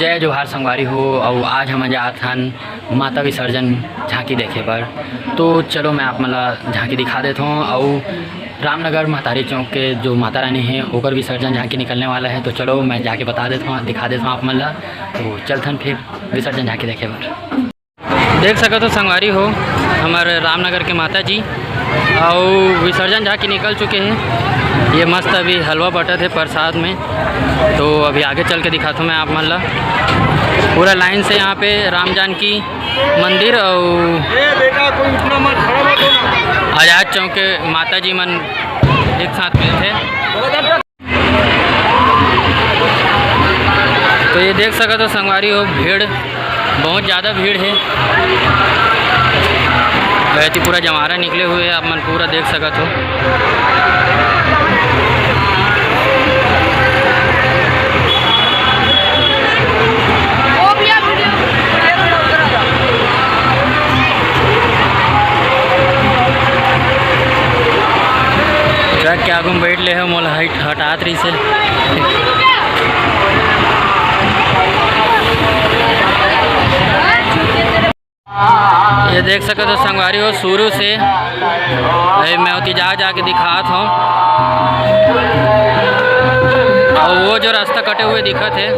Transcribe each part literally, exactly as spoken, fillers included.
जय जोहार संगवारी हो, अउ आज हम जात हन माता विसर्जन झांकी देखे बर। तो चलो, मैं आप मन ला झांकी दिखा देत हूँ। अउ रामनगर महतारी चौक के जो माता रानी है, ओकर विसर्जन झांकी निकलने वाला है। तो चलो, मैं जाके बता देत हूँ, दिखा देत हूँ आप मन ला। तो चलथन फिर विसर्जन झांकी देखे बर। देख सकत हो संगवारी हो, हमर रामनगर के माता जी अउ विसर्जन झांकी निकल चुके हैं। ये मस्त अभी हलवा बटत है प्रसाद में, तो अभी आगे चल के दिखाता हूँ मैं आप मन ला। पूरा लाइन से यहाँ पे राम जानकी मंदिर अउ ए बेटा, कोई उठना मत, खड़ा मत होना। आजाद चौक के माता जी मन एक साथ मिलते। तो ये देख सकत हो संगवारी हो, भीड़, बहुत ज़्यादा भीड़ है। बहुत ही पूरा जमारा निकले हुए हैं, आप मन पूरा देख सकत हो। ट्रक के आगू में बैठ ले हो, मोला हट-, हटात रही से। ये देख सकत हो संगवारी हो, शुरू से ए, मैं ओती जा जाके दिखात हूँ। और वो जो रास्ता कटे हुए दिखत है,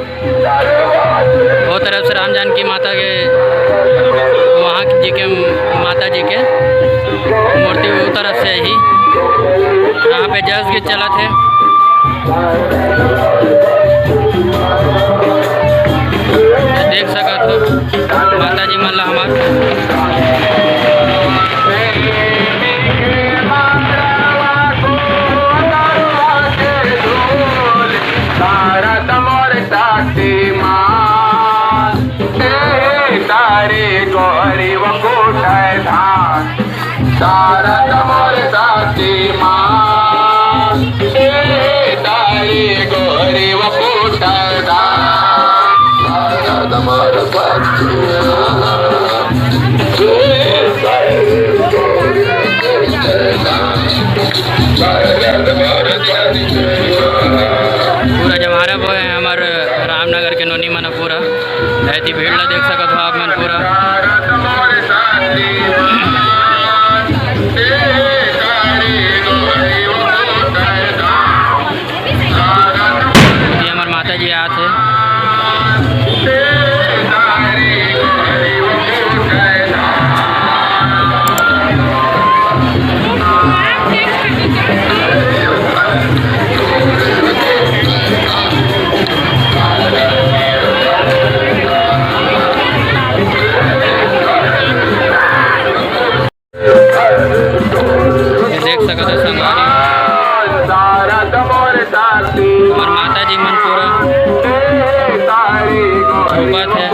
वो तरफ से राम जानकी माता के, वहाँ जी के, माता जी के मूर्ति वो तरफ से ही। यहाँ पे जस गीत चलत है, देख सकत हो माता जी मन ला हमर। भारत मोर शक्तिमान, हे तारे गरीब कोटय धान। भारत मोर शक्तिमान, हे तारे गरीब कोटय धान। भारत मोर शक्तिमान, हे तारे गरीब कोटय धान। पूरा जमारा बोए हैं हमर रामनगर के नोनी मन पूरा। ऐसी भीड़ ला देख सकत हो आप मन पूरा। ये हमर माता जी आत है। ये देख सकत हो संगवारी, हमर माता जी मन पूरा झूमत है।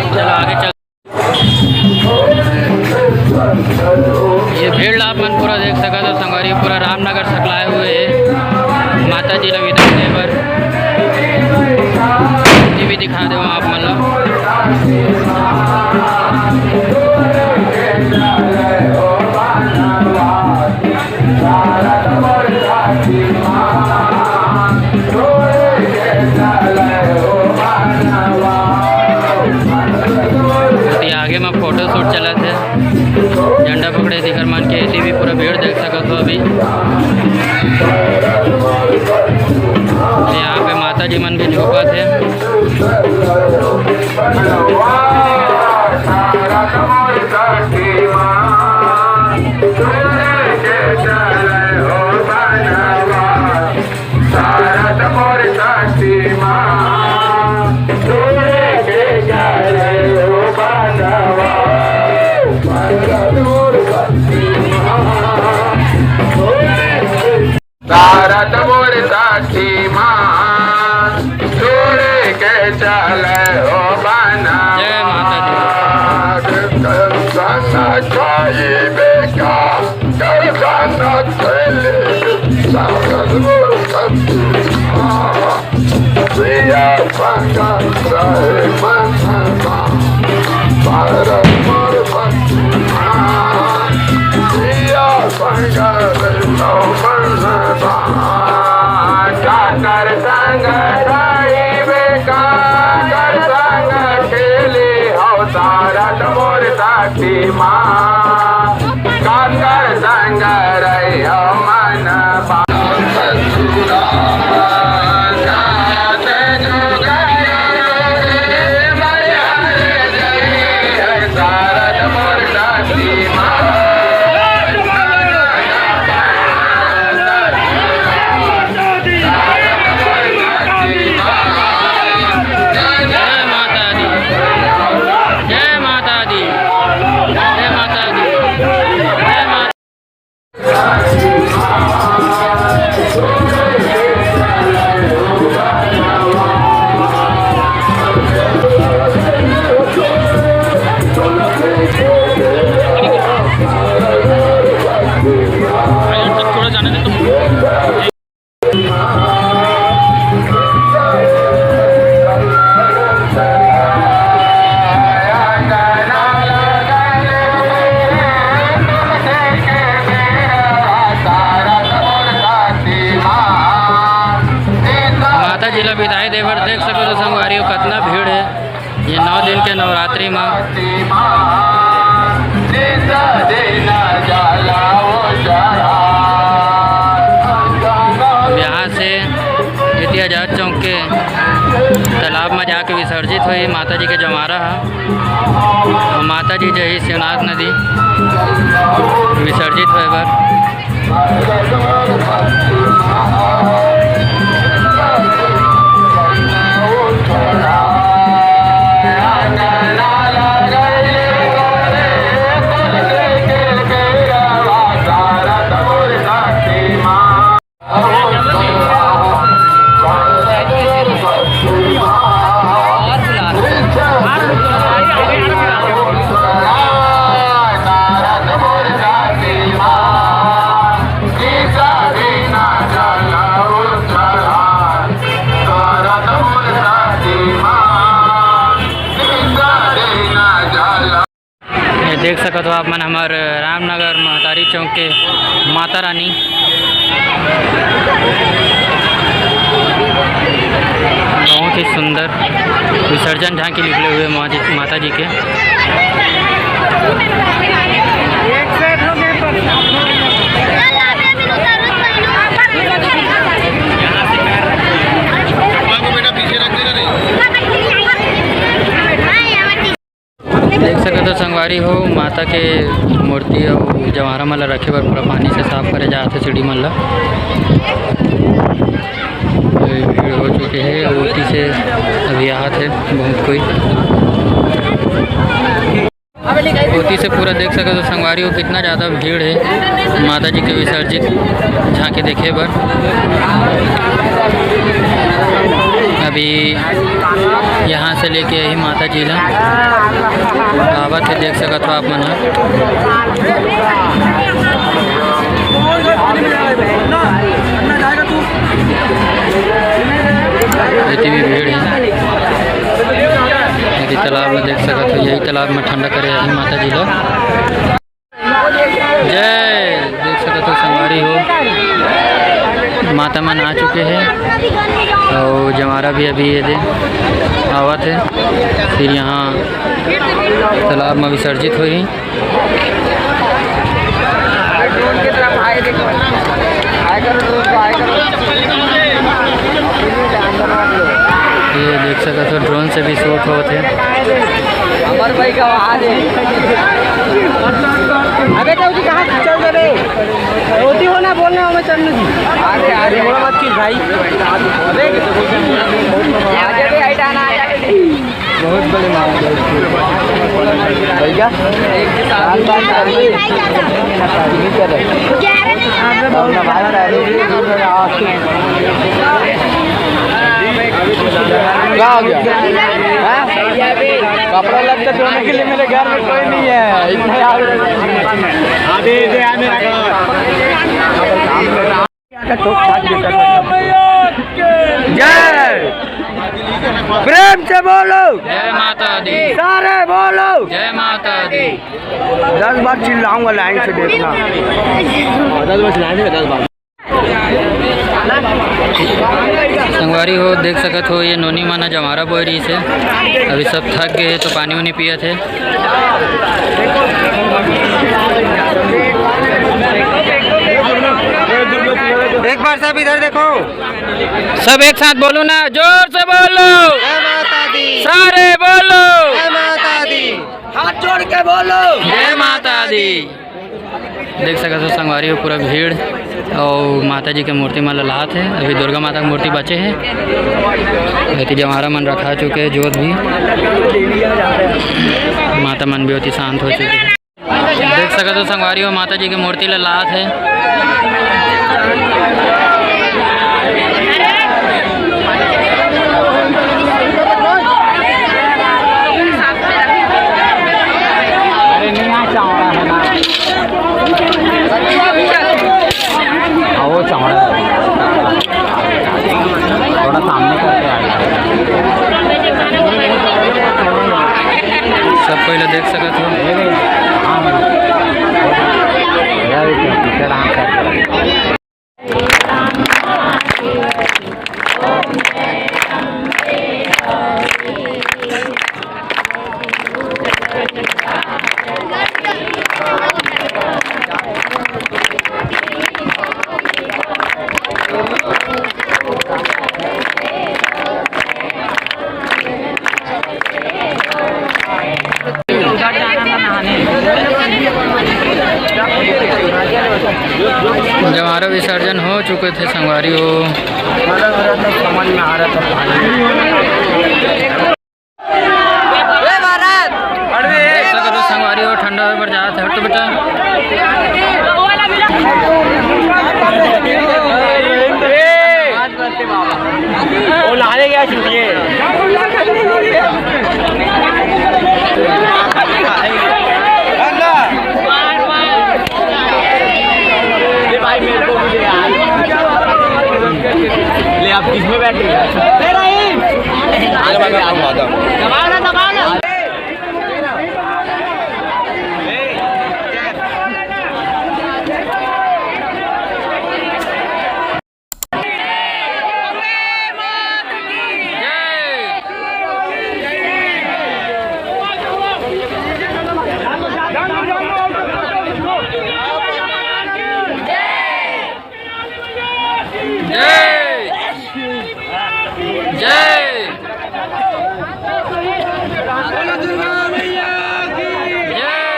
चलो आगे चल। ये भीड़ ला आप मन पूरा देख सकत हो संगवारी, पूरा रामनगर सकलाए हुए है माता जी ला विदा दे बर। ये भी दिखा दे आप मन ला। ये आगे में फोटो शूट चलत है, झंडा पकड़े दिखर मन के, एती भी पूरा भीड़ देख सकत हो अभी। यहाँ पे माता जी मन भी झूमत है। भारत मोर शक्तिमान, छोड़े के चले हो बना। जय माता दी। दर्शन खाई बेका, दर्शन खेले, भारत मोर शक्तिमान। काकर संग रहिबे, काकर संग खेले हव, सारथ मोर शक्ति माँ। काकर संग रहिबे मन जय माता दी, जय माता दी, जय माता दी, जय माता। माता जी ला बिदाई देबर देख सकत हो संगवारी हो, कतना भीड़ हे ये नौ दिन के नवरात्रि मा। अब यहाँ से एती आजाद चौक के तालाब मा जाके विसर्जित होही माता जी के जवारा ह। अउ माता जी जही शिवनाथ नदी विसर्जित होए बर। ये देख सकत हो आप मन हमर रामनगर महतारी चौक के माता रानी, बहुत ही सुंदर विसर्जन झांकी निकले हुए माँ जी, माता जी के। देख सकत हो संगवारी हो, माता के मूर्ति अउ जवारा मन ला रखे बर पूरा पानी से साफ करे जात हे सीढ़ी मन ला। ये भीड़ हो चुके हे, ओती से अभी आत हे बहुत कोई। ओती से पूरा देख सकत हो संगवारी हो, कितना ज़्यादा भीड़ हे माता जी के विसर्जित झांकी देखे बर। अभी यहाँ से लेके यही माता जी ला आवत हे, देख सकत हो आप मन ह। इतनी भी भीड़ है। यदि तालाब में देख सकत हो, यही तालाब में ठंडा करे आही माता जी ला। जय, देख सकत हो संगवारी हो, माता मन आ चुके हैं और जवारा भी अभी ये दे आवत है, फिर यहाँ तालाब में विसर्जित होही। ड्रोन की तरफ आए, देखो, आए करो ड्रोन को, आए करो। ये देख सकत हो, ड्रोन से भी शूट होत हे। अमर भाई का आवाज है। अबे तो जी कहाँ चल रहे? रोटी हो ना, बोलना हमें चलने दी। आगे, आगे। बोला मत की भाई। अबे, आगे भी हटाना, आगे। बहुत बड़े महाराज भैया, क्या हो गया? हाँ? कपड़ा लत्ता धोने के लिए मेरे घर में कोई नहीं है, इतना याद रखना। अभी इधर आने लगा। जय। प्रेम से बोलो। जय माता दी। सारे बोलो। जय माता दी। दस बार चिल्लाऊंगा, लाइन से देखना। दस बार चिल्लाएंगे, दस बार। संगवारी हो, देख सकत हो, ये नोनी मन ह जवारा बोए रहिस हे। अभी सब थक गए हे, तो पानी उनी पियत हे। एक बार सब इधर देखो। सब एक साथ बोलो ना, जोर से बोलो। जय माता दी। सारे बोलो। जय माता दी। हाथ जोड़ के बोलो। जय माता दी। देख सकत हो संगवारी हो, पूरा भीड़ अउ माता जी के मूर्ति मन ल लात हे। अभी दुर्गा माता के मूर्ति बचे हे, एती जवारा मन रखा चुके हे, जोत भी, माता मन भी ओती शांत हो चुके हे। देख सकत हो संगवारी हो, माता जी के मूर्ति ल लात हे। अरे नहीं, यहाँ चावड़ा है ना। हाँ, वो चावड़ा है। थोड़ा सामने करके आ जाओ। सब कोई ला देख सकत हो। हाँ, हाँ। पीछे डांस करके। जवारा विसर्जन हो चुके थे संगवारी हो। समझ में आ रहा था पानी। ऐसा करो संगवारी हो, ठंडा होए बर जात हे, हट तो बेटा। वो नहाने गया छुट्टिए। ले भाई, मेरे को भी दे यार। ले, आप किस में बैठ रहे हो? आगे भाई, मैं आता हूँ। दबाओ ना, दबाओ ना। जय। जय। जय।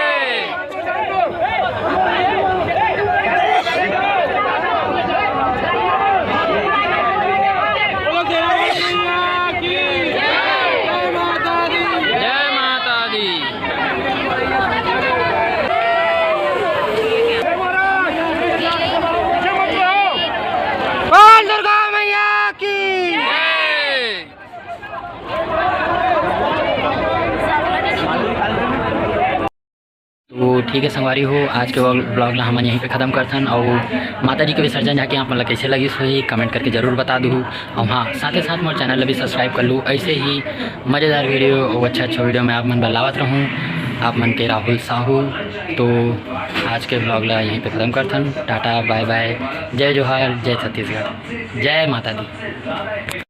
जय माता दी। बोल दुर्गा मैया की। जय। तो ठीक है संगवारी हो, आज के व्लॉग ला हमन यहीं पे ख़त्म करथन। और माता जी के विसर्जन जाके आप मन ला कैसे लगिस होही, कमेंट करके जरूर बता दू। और हाँ, साथ ही साथ मोर चैनल ला भी सब्सक्राइब कर लू। ऐसे ही मज़ेदार वीडियो और अच्छा अच्छा वीडियो मैं आप मन बर लावत रहूँ। आप मन के राहुल साहू। तो आज के व्लॉग ला यहीं पे ख़त्म करथन। टाटा, बाय बाय, जय जोहार, जय छत्तीसगढ़, जय माता दी।